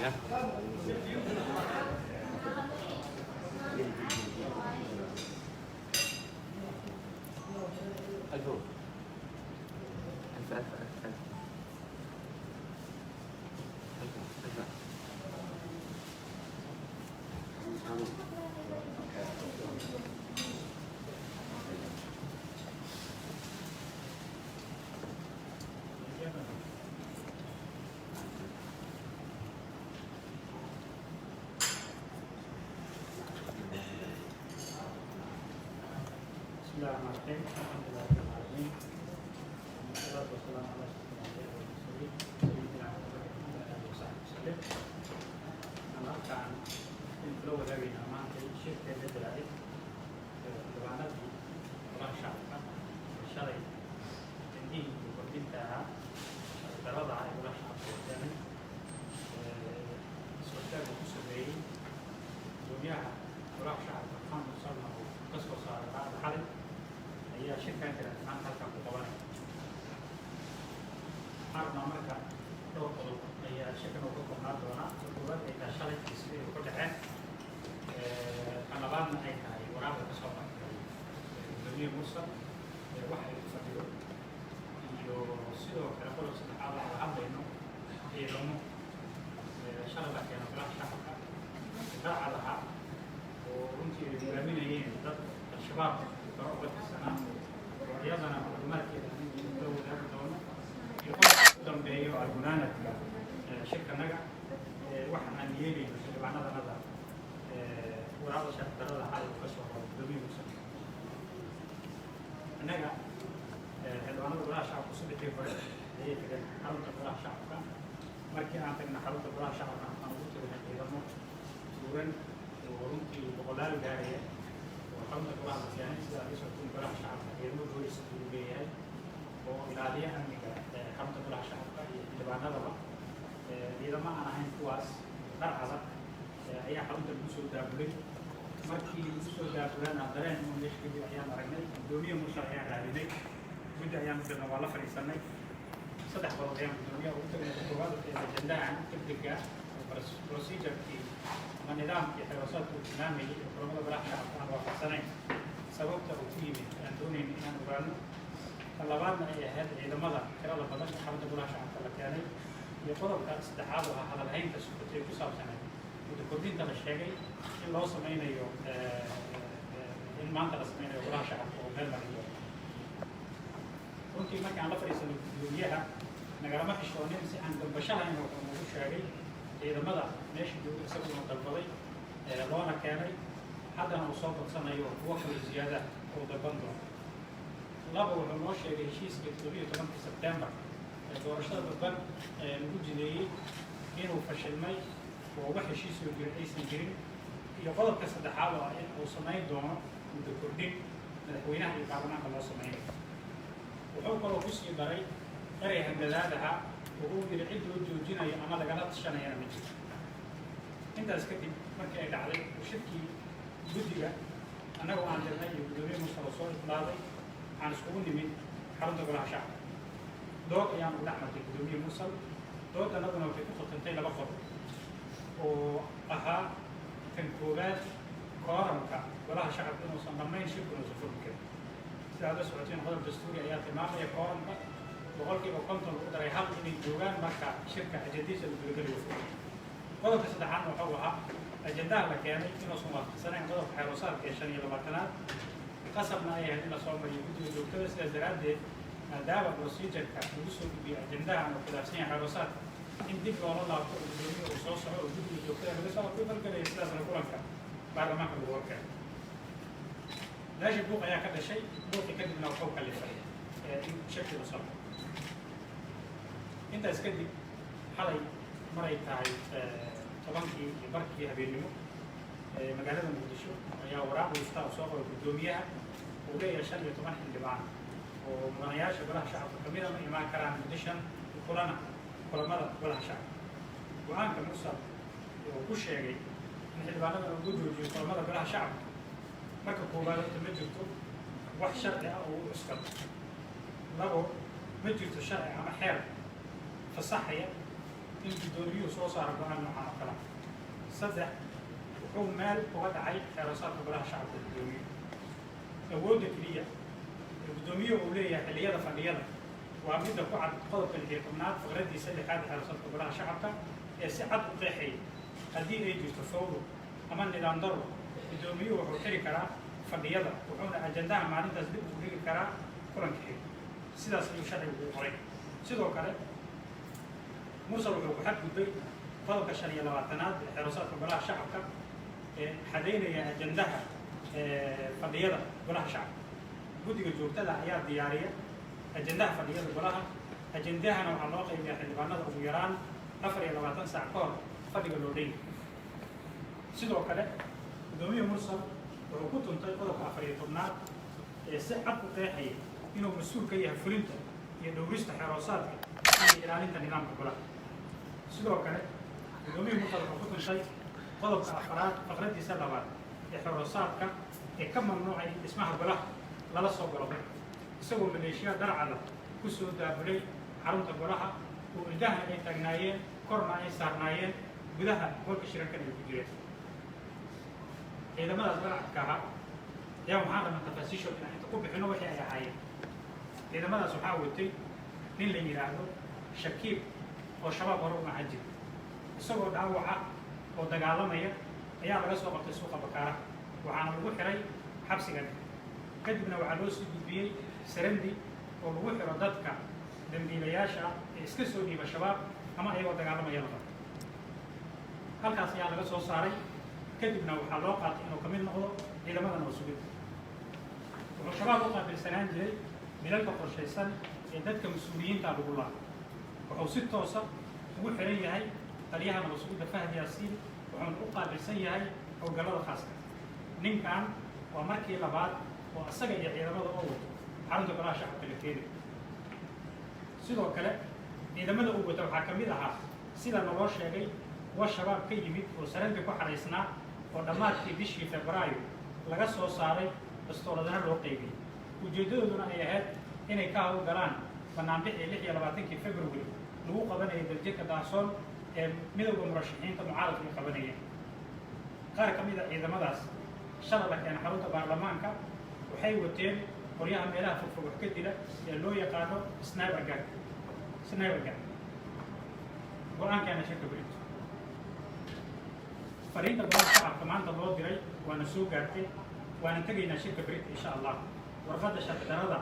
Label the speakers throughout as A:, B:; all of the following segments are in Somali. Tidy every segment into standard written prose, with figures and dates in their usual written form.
A: Ya. ألف ألف ألف ألف ألف ألف ألف.
B: بسم الله الرحمن الرحيم، الحمد لله رب العالمين، والصلاة والسلام على أشرف الأنبياء والمرسلين، سيدنا محمد وعلى آله وصحبه وسلم. Waxaan halkaan in kula wadaagaynaa maanta shirkeena jaraa'id xildhibaanadii golaha shacabka ee shalay indihii iyo kordhinta ahaa sharci darrada ah ee golaha shacabka uu keenay is-hortaag uu ku sameeyey gudoomiyaha golaha shacabka Maxamed Mursal uu ka soo saaray raacda xalay ayaa shirkan jaraa'id maanta halkaan ku qabanaya. Waxaan rabnaa marka dhowr qodob ayaa shirkan uu ka koobnaan doonaa. Ka koowaad ay tahay shalay iyo sidii ay ku dhaceen, kan labaadna ay tahay waraaqda ka soo baxday gudoomiye Mursal waxa ay ku fadhido, iyo sidoo kale qodob saddexaad oo aan hadlayno ciidamo shalay la keeno golaha shacabka daaca lahaa oo runtii ay hogaaminayeen dad Al-Shabaab hore uga tirsanaa oo iyadana macluumaadkeeda la wadaagi doono, iyo qodobka ugu dambeeyo algunaanadka shirkanaga waxa aan yeelayno xildhibaanadanada waraaqda sharci darrada xalay uu ka soo qoray gudoomiye Mursal. Innaga xildhibaanada golaha shacabka subaxii hore ayay tageen xarunta golaha shacabka. Markii aan tagna xarunta golaha shacabka, waxaan ugu tagnay ciidamo tuuran oo runtii boqolaal gaaraya oo xarunta golaha la keenay. Sida aad la socotiin, golaha shacabka ciidamo boolis uu leeyahay oo ilaaliya amniga xarunta golaha shacabka iyo xildhibaanadaba. Ciidamo aan ahayn kuwaas dharcada ayaa xarunta lagu soo daabulay. Markii lagu soo daabulana, dareen inuu meesha kadib ayaan aragnay. Gudoomiye Mursal ayaan raadinay, guddi ayaan u dirnay, waa la fadhiisanay. Saddex qodob ayaan gudoomiyaha ugu tagnay. Koowaad waxay ajandahan degdega oo procedure-kii ama nidaamkii xeeroosaadka uu tilmaamayay ee kulamada golaha shacabka aan waafaqsanayn sababta uu ku yimid aan doonayno inaan ogaano. Tan labaadna ay ahayd ciidamada tirada badan ee xarunta golaha shacabka la keenay, iyo qodobka saddexaad oo ah hadalhaynta socotay ku saabsaneed muddo kordhinta la sheegay in loo sameynayo, in maanta la sameynayo golaha shacabka oo meel marin doono. Runtii markii aan la fadhiisanay gudoomiyaha, nagalama xishoonin, si aan gambasho lahayn wuxuu nagu sheegay ciidamada meesha jooga isagu inuu dalbaday loona keenay, haddana uu soo badsanayo kuwo kale ziyaada uu dalban doono. Laba, wuxuu noo sheegay heshiiskii 17-kii Sebtembar ee doorashada dadban ee lagu jideeyey inuu fashilmay oo wax heshiisoo jirin aysan jirin. Iyo qodobka saddexaad oo ah in uu samayn doono muddo kordhin madaxweynaha iyo baarlamaanka loo sameynayo. Wuxuu kaloo kusii daray erey handadaadaha oo uu yidhi cid loo joojinayo ama lagala tashanayana ma jirto. Intaas kadib markii ay dhacday shirkii guddiga annagoo aan dirnay iyo guddoomiye Mursal oo soo idlaaday, waxaan iskugu nimid xarunta golaha shacabka. Dood ayaan ugu dhex martay guddoomiye Mursal. Dood annaguna waxay ku khotantay laba qodob oo ahaa kan koowaad kooramka golaha shacabka inuusan dhammayn shirku inuusan furmi karin. Sida aad la socoteen, qodob dastuuri ayaa tilmaamaya kooramka 50% lagu daray hal inay joogaan marka shirka ajandadiisa la gudagelayo furo. Qodobka saddexaadna wuxuu ahaa ajandaha la keenay inuusan waafaqsanayn qodobka xeeroosaadka ee 25-aad, qasabna ay ahayd in la soo mariyo guddiga joogtada. Sidaas daraaddeed, maadaama procedure-ka lagu soo gudbiyo ajandaha uu khilaafsan yahay xeeroosaadka, in dib loola laabto oo guddoomiye uu soo soco oo guddiga joogtada laga soo approval-galayo, sidaasna kulanka baarlamaanka lagu horkeeno. Meesha buuq ayaa ka dhashay. Buuqii kadibna wuxuu kalifay in shirki la soo. Intaas kadib, xalay maray tahay 10:30 habeennimo, magaalada Muqdisho ayaa waraaq wifta oo soo qoray guddoomiyaha uu leeyahay 15 xildhibaan oo mudanayaasha golaha shacabka kamida ma imaan karaan muddo shan kulana kulamada golaha shacabka. Go-aanka Mursal Ee uu ku sheegay in xildhibaanada lagu joojiyo kulamada Golaha Shacabka, marka koowaad horta ma jirto wax sharci ah oo u cuskado. Labo, ma jirto sharci ama xeer fasaxaya in guddoomiyuhu soo saaro go'aan noocan oo kale ah. Saddex, wuxuu meel uga dhacay xeeroosaadka Golaha Shacabka. Guddoomiye awoodda keliya ee guddoomiyuhu uu leeyahay xilliyada fadhiyada waa midda ku cad qodobka 16aad faqradiisa lixaad ee xeeroosaadka Golaha Shacabka, ee si cad u qeexaya: haddii ay jirto fawdo ama nidaam darro, guddoomiyuhu wuxuu xiri karaa fadhiyada, wuxuuna ajandaha maalintaas dib ugu dhigi karaa kulanka xiga. Sidaas ayuu sharcigu u qoray. Sidoo kale, Mursal wuxuu ku xadgudbay qodobka 25aad ee xeeroosaadka Golaha Shacabka ee xadaynaya ajandaha fadhiyada Golaha Shacabka. Guddiga joogtada ayaa diyaariya ajandaha fadhiyada golaha. Ajandahana waxaa loo qaybiyaa xildhibaanada ugu yaraan 24 saac ka hor fadhiga loo dhan yahay. Sidoo kale, guddoomiye Mursal wuxuu ku tuntay qodobka 14aad ee si cad u qeexaya inuu mas'uul ka yahay fulinta iyo dhowrista xeeroosaadka iyo ilaalinta nidaamka golaha. Sidoo kale, guddoomiye Mursal wuxuu ku tuntay qodobka afaraad faqradiisa labaad ee xeeroosaadka ee ka mamnuucay in dhismaha golaha lala soo galo, isagoo maleeshiya dharcada ku soo daabulay xarunta golaha, oo indahana ay taagnaayeen, korna ay saarnaayeen, gudaha qolka shirarkan ay ku jireen ciidamadaas dharcadka ahaa. Ayaa waxaan rabnaa tafaasiishood inaan inta ku bixino wixii ay ahaayeen. Ciidamadaas waxaa watay nin la yidhaahdo Shakiib oo Shabaab hore u ahaan jiray. Isagoo dhaawaca oo dagaalamaya ayaa laga soo qabtay suuqa Bakaaraha, waxaana lagu xiray xabsiga dhexe. Kadibna waxaa loo sii gudbiyey Sarandi, oo lagu xiro dadka dambiilayaasha ah ee iska soo dhiiba Shabaab ama ayagoo dagaalamaya la qabto. Halkaas ayaa laga soo saaray. Kadibna waxaa loo qaatay inuu ka mid noqdo ciidamada nabad sugidda. Wuxuu Shabaab u qaabilsanaan jiray dilalka qorshaysan ee dadka mas'uuliyiinta lagu laabo. Wuxuu si toosa ugu xiran yahay taliyaha nabad sugidda Fahad Yaasiin, wuxuuna u qaabilsan yahay howlgallada khaaska. Ninkan waa markii labaad oo asaga iyo ciidamada oo wato xarunta Golaha Shacabka la keenayo. Sidoo kale, ciidamada uu wata waxaa ka mid ahaa, sida naloo sheegay, kuwa Shabaab ka yimid oo Sarandi ku xaraysnaa, oo dhammaadkii bishii Febraayo laga soo saaray, bastooladana loo qaybiyey, ujeeddadooduna ay ahayd inay ka howlgalaan banaanbixii 26kii February lagu qabanayay Daljirka Daahsoon ee Midowda Murashaxiinta Mucaaradku ay qabanayeen. Qaar ka mid a ciidamadaas shala la keena xarunta baarlamaanka waxay wateen qoryaha meelaha fogfog wax ka dila ee loo yaqaano sniper gun, sniper gun. Go'aankeena shirka berito, fariinta Golaha Shacabka maanta loo diray waana soo gaartay, waana tegaynaa shirka berito, insha Allah. Warqadda sharci darada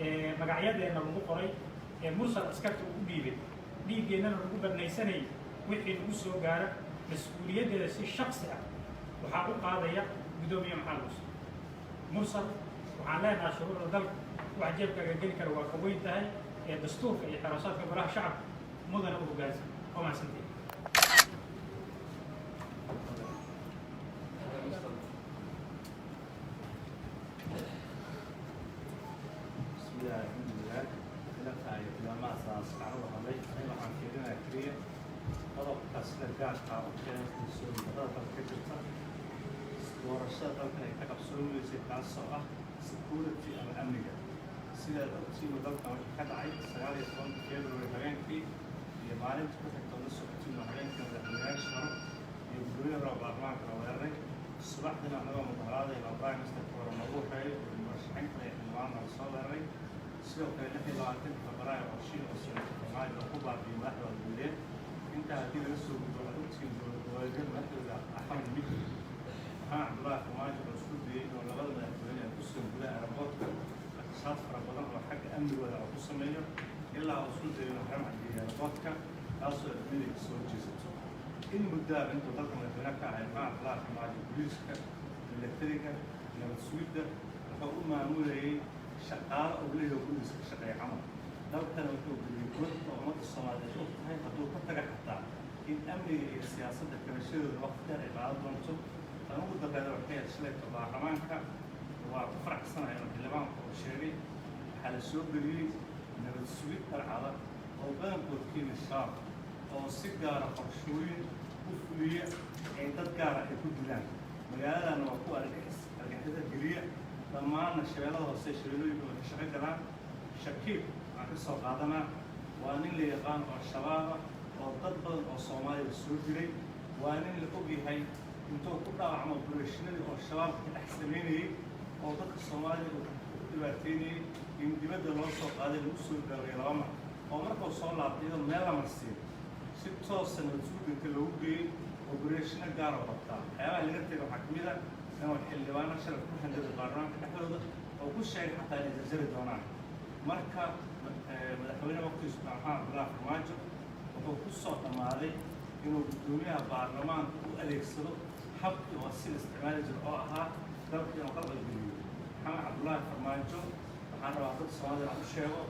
B: ee magacyadeenna lagu qoray ee Mursal askarta uu u dhiibay, dhiiggeennana lagu badnaysanayay, wixii lagu soo gaara mas'uuliyaddeeda si shaksi ah waxaa u qaadaya guddoomiye Maxamed Mursal. Mursal waxaan leenahay, shuruucda dalka wax jeebkaaga geli kara waa ka weyn tahay ee dastuurka iyo xeroosaadka Golaha Shacabka mudana u hoggaansan. Waa mahadsantihin.
C: بسم الله، الحمد لله. Ila tahay tilmaamahaas aan uga hadlay. Aniga waxaan fiirinayaa keliya qodobka sida gaarka u keena kalsooni darrada dalka ka jirta, doorashada dalkan ay ka qabsoomaysay, taasoo ah security ama amniga. Sidaad ogtihiin, dalkan waxaa ka dhacay 19 February habeenkii iyo maalinta ku xigta la socotiin oo habeenkii madaxweynayaasha hore iyo gudoomiyaha hore baarlamaanka la weeraray. Subaxdina anagoo mudaharaadayna prime ministerka hore noogu horeeyay oo murashaxiin kale iyo xildhibaanna la soo weeraray. Sidoo kale, 26 Febraayo qorshihi oo socotay Soomaaliya oo ku baabiyey madaxda guuleed. Intaa haddii laga soo gudbo, waxaad ogtihiin dowlad goboleedyada madaxdooda Axmed Mid Maxamed Cabdullaahi Farmaajo oo isku dayey inuu labada madaxweyne ee kusoo gudaha airportka aqshaad fara badan oo xagga amnigooda oo ku sameeyo, ilaa uu isku dayo inuu xaram cadeeyo airportka, taasoo adduunyada kasoo horjeesato. In muddaaba intuu dalka madaxweyne ka ahay Maxamed Cabdullaahi Farmaajo, booliiska, militariga, nabad sugidda wuxuu u maamulayay shaqaalo uu leeyahay oo gurigiisa ka shaqeeya camal. Dalkana wuxuu geliyey god oo ummadda Soomaaliyeed og tahay hadduu ka taga xataa in amniga iyo siyaasadda kabashadooda waqti dheer ay qaadan doonto. Tan ugu dambeeda waxay ahayd shalayto baarlamaanka. Waa ku faraxsanahay oo xildhibaanku uu sheegay waxaa la soo geliyey nabad sugid dharcada oo badankood ka yimid Shabaab, oo si gaara qorshooyin U fuliya ay dad gaara ay ku dilaan. Magaaladana waa kuwa argagixisada geliya. Dhammaanna Shabeellada Hoose, shabeellooyinka way ka shaqo galaan. Shakiib waxaan ka soo qaadanaa, waa nin la yaqaan oo Shabaaba oo dad badan oo Soomaaliya soo dilay. Waa nin la og yahay intuu ku dhaawacmo operation-adii oo Shabaabka ka dhex samaynayey oo dadka Soomaalida uu ku dhibaateynayey, in dibadda loo soo qaaday, lagu soo daaway laba mar, oo markuu soo laabtay iyadoo meel la marsiin si toosa nabad loogu geeyey. Operation-o gaar oo qabtaa, waxyaabaha laga tegay waxaa kamid ah inuu xildhibaano sharaf ku hanjado baarlamaanka dhexdooda oo ku sheegay xataa inay jarjari doonaan. Marka madaxweyne waqtigiisu Maxamed Cabdullaahi Farmaajo wuxuu ku soo dhammaaday inuu guddoomiyaha baarlamaanka u adeegsado habkii oo sida isticmaali jira oo ahaa dalka inuu qalqalgeliyo. Maxamed Cabdullaahi Farmaajo, waxaan rabaa dadka Soomaalida inaan u sheego,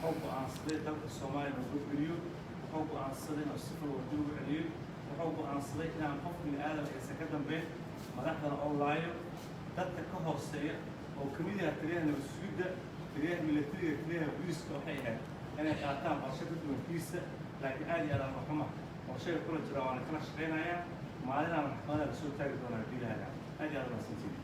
C: wuxuu go'aansaday dalka Soomaaliya inuu gudgeliyo, wuxuu go'aansaday inuu si fal wadi ugu celiyo, wuxuu go'aansaday inaan qof bini aadam aysan ka dambeyn, madaxdana oo laayo, dadka ka hooseeya oo kamid yaha taliyaha nabad sugidda, taliyaha militariga, taliyaha booliiska. Waxay ahayd inay qaataan qorshe ka duwankiisa, laakiin aad iyo aad aan xuma qorshahay kula jiraan, waana kala shaqaynayaa. Maalinaan maxkamadaha lasoo taagi doonaa haddii la hagaa. Aad iyo aad mahadsantihiin.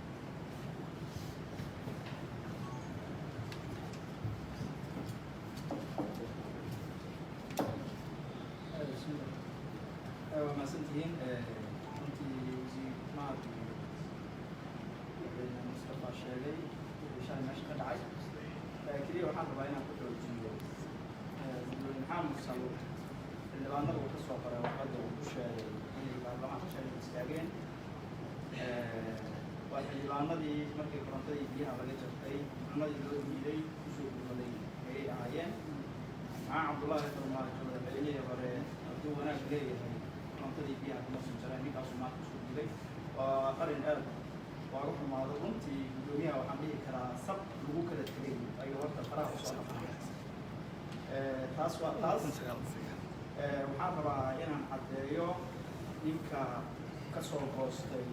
D: Bismillah. Waa mahadsantihiin. Runtii wasiir Mahad iyo madaxweyne Mustafa sheegay wixii shalay meesha ka dhacay. Keliya waxaan rabaa inaan ku xoojiyo gudoomiye Maxamed Mursal xildhibaanada uu ka soo qoray warqadda uu ku sheegay inay baarlamaanka shalay istaageen. Waa xildhibaanadii markii korontadii biyaha laga jartay, cunadii loo diiday, kusoo gurmaday ayay ahaayeen. Maxaa Cabdullaahi Farmaajo, madaxweynihii hore, hadduu wanaag leeyahay korontadii biyaha kuma soo jareen? Ninkaasuu maanta kusoo dilay. Waa arrin aad waaga xumaado runtii. Guddoomiyaha waxaan dhihi karaa sab lagu kala tegay ayuu horta faraha usoo dhaqanaya. Taas waa taas. Waxaan rabaa inaan caddeeyo ninka ka soo goostay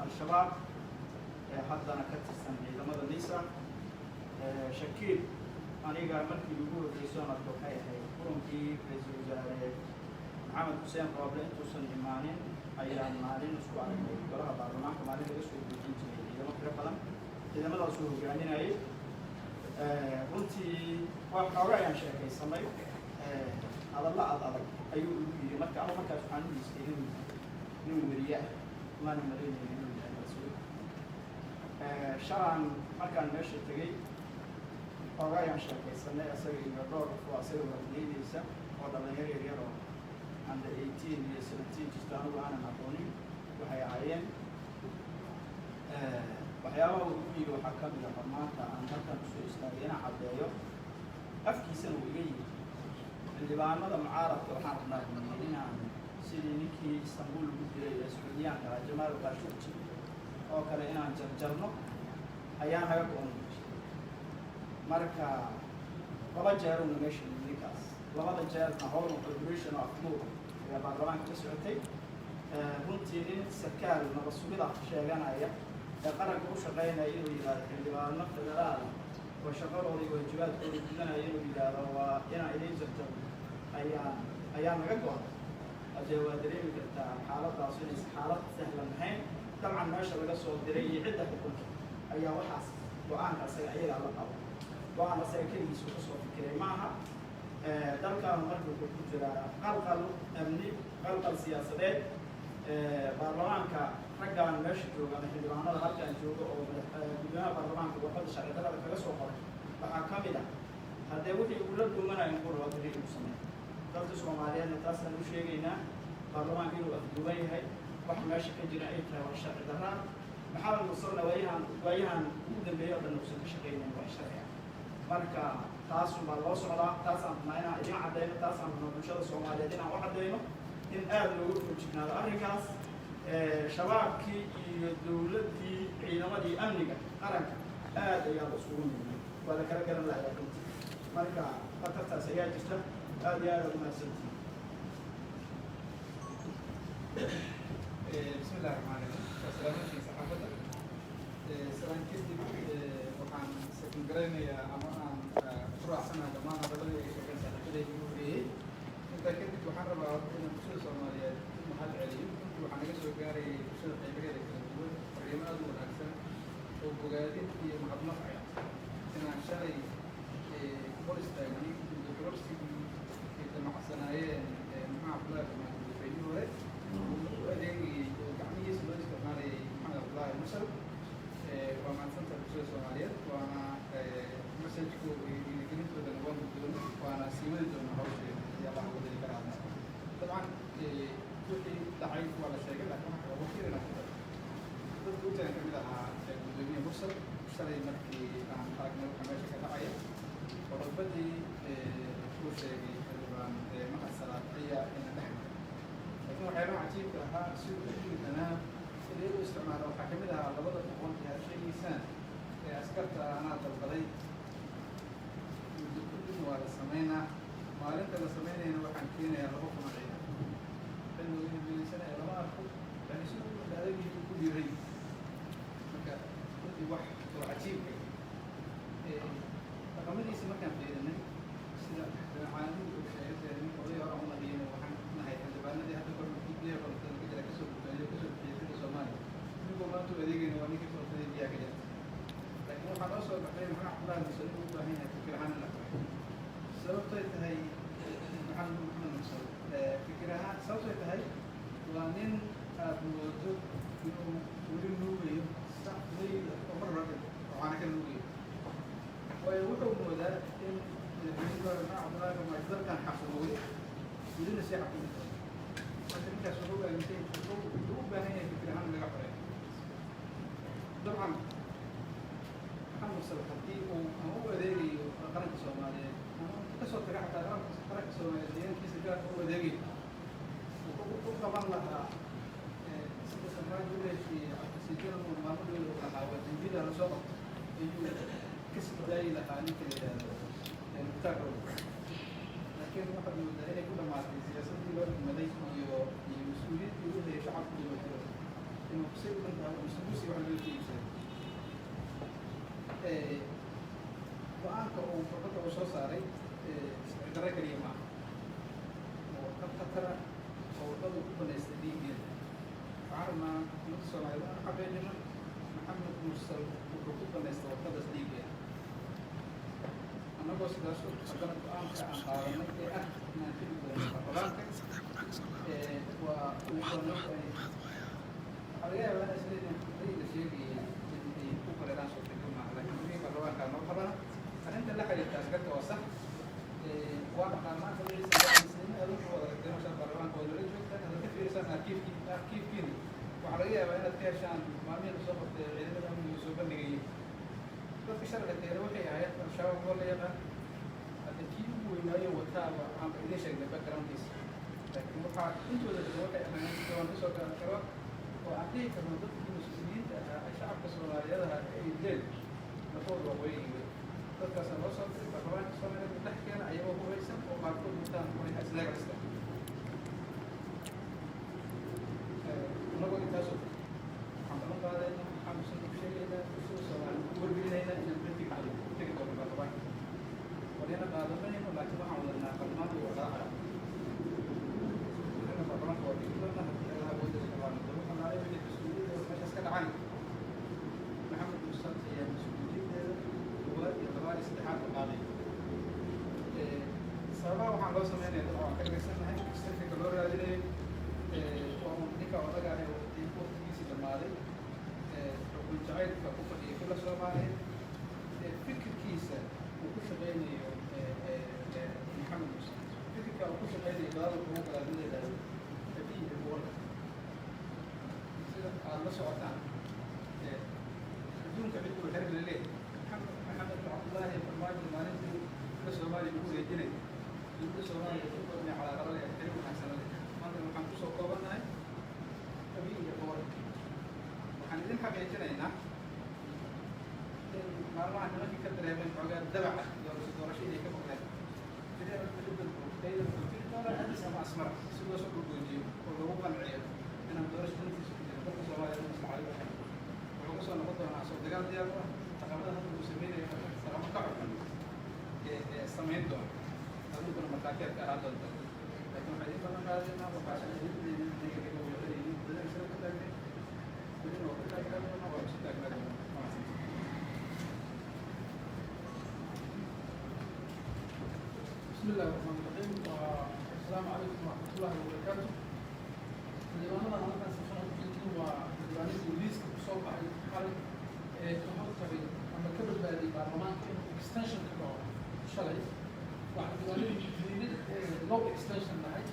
D: Al-Shabaab ee haddana ka tirsan ciidamada NISA, Shakiib. Aniga markii ugu horreysay oon arko waxay ahayd kulankii ra-iisul wasaare Maxamed Xuseen Rooble intuusan imaanin ayaan maalin isku aragnay golaha baarlamaanka, maalin laga soo buujin jiray ciidamo tiro badan, ciidamadaasuu hogaaminayay. Runtii waa xooga ayaan sheekaysanay. Hadallo ad adag ayuu igu yiri. Marka anu markaas waxaan u hiistay inuu nin weriye ah, maana malaynaynin inuu yahay mas-uul. Shalaan markaan meesha tegey xooga ayaan sheekaysanay asaga iyo dhowr qof oo asaga wardiyeynaysa oo dhalinyaro yaryar oo under 18 iyo 17 jirta, anigu aanan aqoonin waxay ahaayeen. Waxyaabaha uu igu yiri waxaa ka mid ah maanta aan halkan usoo istaagay inaan caddeeyo, afkiisana uu iga yiri: "Xildhibaanada mucaaradka waxaan rabnaa," buu yiri, "inaan sidii ninkii Istanbul lagu dilay ee Sacuudiyaanka ahaa, Jamaal Khashoggi oo kale, inaan jarjarno ayaa naga go-on." Marka laba jeeruna meesha yimid ninkaas, labada jeerna howl operation oo afduub ayaa baarlamaanka ka socotay. Runtii nin sarkaal nabad sugida sheeganaya ee qaranka u shaqeynaya inuu yidhaahdo xildhibaano federaal oo shaqadooda iyo waajibaadkooda gudanaya inuu yidhaahdo "waa inaan idiin jarjarno ayaa naga go-an", hadee waa dareemi kartaa xaaladdaas inaysan xaalad sahlan ahayn. Dabcan meesha laga soo diray iyo cidda xukunta ayaa waxaas go-aanka asaga ayagaa la qabo, go-aan asaga keligiisu ka soo fikiray ma aha. Dalkaanu marka wuxuu ku jiraa qalqal amni, qalqal siyaasadeed. Baarlamaanka raggaan meesha jooga ama xildhibaanada halkaan jooga oo gudoomiyaha baarlamaanka warqadda sharci darrada kaga soo qoray waxaa ka mid ah haddee wixii uu la dhuumanayo inuu rabo beri inuu sameeyo. Dadka Soomaaliyeedna taasaan u sheegaynaa, baarlamaanka inuu afduwan yahay, wax meesha ka jira ay tahay wax sharci darraa. Maxamed Mursalna waayahan ugu dambeeyay oo dhan uusan ka shaqaynayn wax sharci ah. Marka taasun baa loo socdaa, taasaan rabnaa inaan idin caddayno, taasaan rabnaa bulshada Soomaaliyeed inaan u caddayno in aada looga foojignaado arrinkaas. Shabaabkii iyo dowladdii, ciidamadii amniga qaranka aad ayaa la isugu milmay, waa la kala garan lahayaa runtii. Marka khatartaas ayaa jirta. Aada iyo aad aad umahadsantihiin.
E: بسم الله الرحمن الرحيم. Salaamantiin saxaafadda. Salaan kadib, waxaan second garaynayaa ama aan ku raacsanahay dhammaan hadaladii ay sheegeen saaxiibadayda igu horreeyey. Intaa kadib, waxaan rabaa horta inaan bulshada Soomaaliyeed Fariimo aada u wanaagsan oo bogaadin iyo mahadnaq ah inaan shalay hor istaagnay muddo kororsigii ay damacsanaayeen Maxamed Cabdullaahi Farmaajo, madaxweynihii hore, uu u adeegayey oo gacmihiisa loo isticmaalayay Maxamed Cabdullaahi Mursal. Waa mahadsantahay bulshada Soomaaliyeed, waana message-kooda iyo dhiirigelintoodana waan guddoonay, waana sii wadi doonaa hawsheena haddii Allah wadani ka raadna. Dabcan wixii dhacay waa la sheegay, laakiin waxaa kaloo wax yar inaan ku daro. Dadka u tagan ka mid ahaa gudoomiye Mursal shalay markii aan aragnay waxa meesha ka dhacaya. Qodobadii uu sheegay xildhibaan Mahad Salaad ayaa ina dhex maray, laakiin waxyaabaha cajiibka ahaa si uu u dhiiranaa sidee u isticmaala waxaa kamid ahaa 200 ee aad sheegaysaan ee askarta anaa dalbaday, muddo kordhin waa la sameynaa, maalinta la sameynayna waxaan keenayaa 2000 oo ciidan. Cid looga himileysanaya lama arko, yani siduu adagii ku dhiiray. Marka runtii wax oo cajiibka dhaqamadiisa markaan fiirinay, sida caanadu uu sheegay, ninka oday hore u naqiyeen, waxaan nahay xildhibaanadii hadda kor markii biyaha korontada ka jira kasoo badbaadiyo, kasoo bixiyay sida Soomaaliya. Ninkuu maanta u adeegayna waa ninkii korontada biyaha ka jirta. Laakiin waxaa noo soo baxay Maxamed Cabdullaahi Mursal inuu u baahan yahay fikir ahaan in la qoray. Sababtay tahay Maxamed Mursal fikir ahaan, sababtay tahay waa nin aad moodo inuu weli nuugayo sac mayda oo mar hore dhinto oo caana ka nuugayo, waayo wuxuu moodaa in madaxweynihii hore Maxamed Cabdullaahi Farmaajo dalkan xakumo weli, welina sii xakumi doono. Marka ninkaas wuxuu aaminsan wuxuu u baahan yahay fikir ahaan in laga xoreeyo. Dabcan Maxamed Mursal haddii uu ama u adeegayo qaranka Soomaaliyeed ama kasoo taga xataa qaranka Soomaaliyeed deegaankiisa gaarka u adeegayo, wuxuu u qaban lahaa sida Farmaajo u heshiiyey Cabdisiijan uu maalmadooda u lahaa waa dambida lasoo qabto ayuu kasii daayi lahaa ninka la yidhaahdo Mukhtaar Robow. Laakiin waxaad moodaa inay ku dhamaatay siyaasaddii loo dhigmaday iyo mas-uuliyaddii u hayay shacabku inuu jiro inuu say u dhantahay isugusi wax loo iibsaday. Go-aanka uu warqadda uu soo saaray sharci darro keliya maaha, oo warqad khatara oo warqadu ku banaystay dhiiggeeda. Waxaan rabnaa ummadda Soomaaliyeed aan xaqiijino Maxamed Mursal wuxuu ku banaystay warqadaas dhiiggeeda. Annagoo sidaas og, haddana go-aanka aan qaadanay ee ah inaan tegi doono baarlamaanka waa uu noo go-an. Waxaa laga yaabaa inay isleeyihiin la sheegayay in ay ku bareeraan, suurtagal maaha, laakiin gurihii baarlamaanka noo qabana. Arrinta la xiriirta askarta waa sax, waa dhaqaanaa magaciisa adinku wada aragteen masha baarlamaanka waa nala joogtaan. Haddaad ka fiirisaan arkiifkii, arkiifkiina waxaa laga yaabaa inaad ka heshaan maalmihii lasoo qabtay ciidamada amniga soo bandhigayay dadka sharciga keena waxay ahayd Al-Shabaab oo la yaqaan. Hadda kii ugu weynaayo wataaba waxaan idiin sheegnay backgroundkiisa, laakiin waxaa intooda badan waxay ahaayeen waan kasoo gala Al-Shabaab oo aan dhihi karno dadkii mas-uuliyiinta ahaa ee shacabka Soomaaliyeed ahaa ee ay dileen lafooda waa qoyayay. Dadkaasaa loo soo diray baarlamaanka Soomaaliyeed dhex keena ayagoo hubaysan oo qaarkood wataan qoryaha snipers-ka. Annagoo intaasoo waxaan ballan qaadaynaa, waxaan usan u sheegaynaa bulshada Soomaaliyeed, ku wargelinaynaa inaan la tegi doono, tegi doono baarlamaanka. Qoryana qaadamayno, laakiin waxaan wadanaa qalmaan iyo warqado cad. Birina baarlamaanka waa tegi doonaa haddii Allah awoodda subxaana wataala. Waxaan nahay wixii mas-uuliyadda meeshaas ka dhacan Maxamed Mursal ayaa mas-uuliyaddeeda koowaad iyo labaad iyo saddexaad u qaaday. Sababaha waxaan loo sameynaya dabcan waan ka dhagaysanahay certificate loo raadinayo waa un ninka odaga ah ee waqtigiisii dhammaaday, xukun jacaylka ku fadhiya fila Soomaaliya, fikirkiisa uu ku shaqeynayo Maxamed Mursal, fikirka uu ku shaqeynayo gadaal wuxuu ugu galaa mid la yidhaahdo Abiy Afwerki. Sida aada la socotaan adduunka cid uu xerir la leeyahay Maxamed Cabdullaahi Farmaajo maalintii la Soomaaliya lagu wareejinay, dowladda Soomaaliya ku badnay calaaqada leh, xiriir wanaagsan leh. Maanta waxaan kusoo koobannahay Abiy iyo Afwerki. Waxaan idin xaqiijinaynaa in maalmaha nimankii ka dareemeen xoogaa dabaca doorasho inay ka maqleen Addis ama Asmara si loo soo dhulgoojiyo oo loogu qanciyo inaan doorasho dantiisa ku jirin dalka Soomaaliya inuu maslaxad u ahayn. Wuxuu kasoo noqon doonaa soo dagaal diyaar u ah dhaqamada hadda uu sameynayo, dhaqamo ka xun ee samayn doona, adunkuna markhaakiyaad ka ahaan doonta. Laakiin waxaa idin ballan qaadaynaa, waxaa idin kaga weecinaynin badan sida ku taagnay welina waa ku taagnaa. Waraxmatullaahi wabarakaatu. Xildhibaanadan halkan safana u jeedin waa xildhibaanadii liiska kusoo baxay xalay ee ka hortagay ama ka badbaadiyey baarlamaanka inuu extension ka dhaco shalay. Waa xildhibaanadii diiday ee no extension dhahay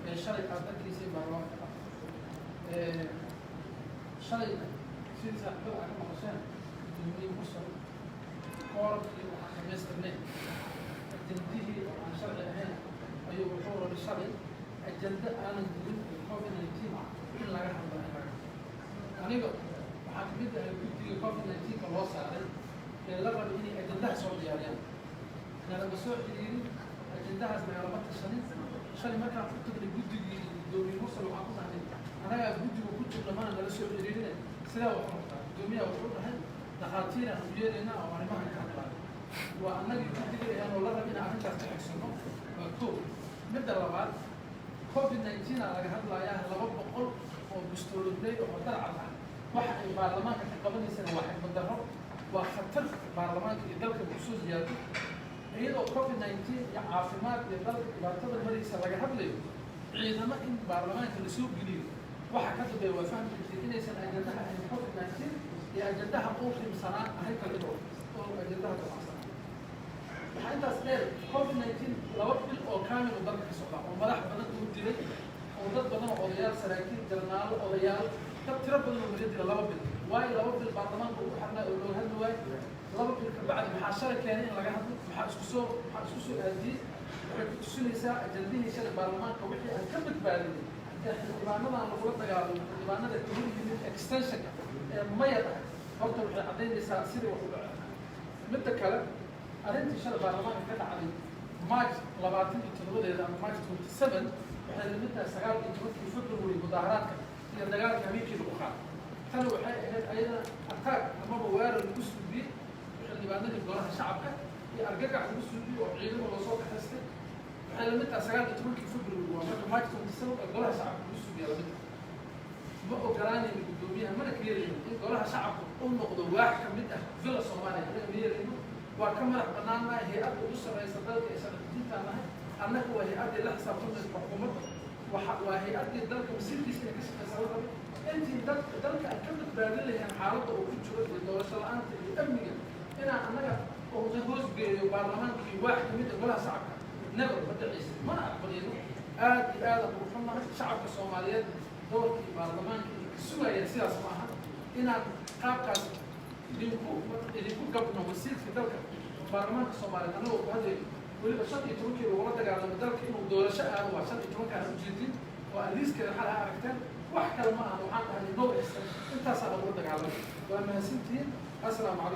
E: ee shalay aad arkaysay baarlamaanka dhacay. Shalay sidii saaxiibada aad ka maqasheen, gudoomiye Mursal kooramkii waxaan dhamaystirnay, ajendihii oo aan sharci ahayn ayuu wuxuu rabay shalay ajende aanan jirin ee COVID-19 in laga hadlo in laga hadlo. Aniga waxaa kamid ahay guddiga COVID-19-ka loo saaray ee la rabay inay ajendaha soo diyaariyaan. Nalama soo xiriirin, ajendahaas nagalama tashanin. Shalay markaan ku tagnay guddigii gudoomiye Mursal, waxaan ku dhahnay, anagaa guddiga ku jirna, mana nala soo xiriirine, sidaa wax rabtaa? Gudoomiyaha wuxuu dhahay, dhakhaatiir aan u yeeraynaa oo arrimahan ka hadlaayo. Waa annagii guddiga ahaanoo la raba inaan arrintaas ka xigsano. Waa koo. Midda labaad, COVID-19 aa laga hadlayaa, 200 oo bistooladay oo darcad ah waxa ay baarlamaanka ka qabanaysana waa xikmad darro, waa khatar baarlamaanka iyo dalka kusoo ziyaado. Iyadoo COVID-19 iyo caafimaad iyo dalka dhibaatada maraysa laga hadlayo, ciidamo in baarlamaanka lasoo geliyo waxa ka dambeeya waa fahmi kartay inaysan ajandaha ahayn COVID-19 iyo ajandaha uu rimsanaa arrin kale oo ajandaha damacsanaa. Waxaa intaas dheer, COVID-19 2 bil oo kaamil oo dalka ka socda oo madax badan uu dilay oo dad badan oo odayaal, saraakiil, jarnaalo, odayaal, dad tiro badan oo laga dilay 2 bil. Waayo 2 bil baarlamaanka ugu xirnaa oo looga hadli waayo? 2 bil ka bacdi maxaa shalay keenay in laga hadlo? Maxaa isku soo aadiyey? Waxay ku tusinaysaa ajandihii shalay baarlamaanka wixii aan ka badbaadinay ee xildhibaanadan lagula dagaalamo, xildhibaanada ka hor yimid extensionka ee maya dhahay, horta waxay caddaynaysaa sidii wax u dhacay. Midda kale, arrintii shalay baarlamaanka ka dhacday March 27-deeda ama March 27 waxay lamid tahay 19-kii February, mudaaharaadka iyo dagaalka habeenkii lagu qaaday. Tani waxay ahayd ayadana attack amaba weerar lagu suubiyey xildhibaanadii golaha shacabka iyo argagax lagu suubiyey oo ciidamo loo soo kaxaystay. Waxay lamid tahay 19-kii February, waa marka March 27 ee golaha shacabka lagu suubiya lamid tahay. Ma ogolaanayno guddoomiyaha, mana ka yeelayno in golaha shacabka uu noqdo waax ka mid ah Villa Soomaaliya. Anaga ma yeelayno. Waa ka madax bannaannahay hay-adda ugu sarreysa dalka ee sharci dejintaan nahay annaga. Waa hay-addii la xisaabtamaysa xukuumadda, waxa waa hay-addii dalka masiirkiisa inay ka shaqeysa la rabay. Intii dalka aan ka badbaadin lahayn xaaladda uu ku jiro iyo doorasho la-aanta iyo amniga, inaan annaga oo hoos geeyo baarlamaankii waax ka mid ah golaha shacabka, never, ma dhacaysa, mana aqbalino. Aad iyo aad aan ugu xunnahay. Shacabka Soomaaliyeed doorkii baarlamaanka iyo ka sugayeen sidaas ma aha inaan qaabkaas idinku gabno wasiirkii dalka. Baarlamaanka Soomaaliyeed, annagoo ku hadlayo weliba 15-kii lagula dagaalamo dalka inuu doorasho aado, waa 15-kaan ujeedin oo aan liiskeeda xal ha aragteen. Wax kale ma aha, waxaan dhahnay no extension, intaasaa lagula dagaalamay. Waa mahadsantihiin. Assalaamu calaykum.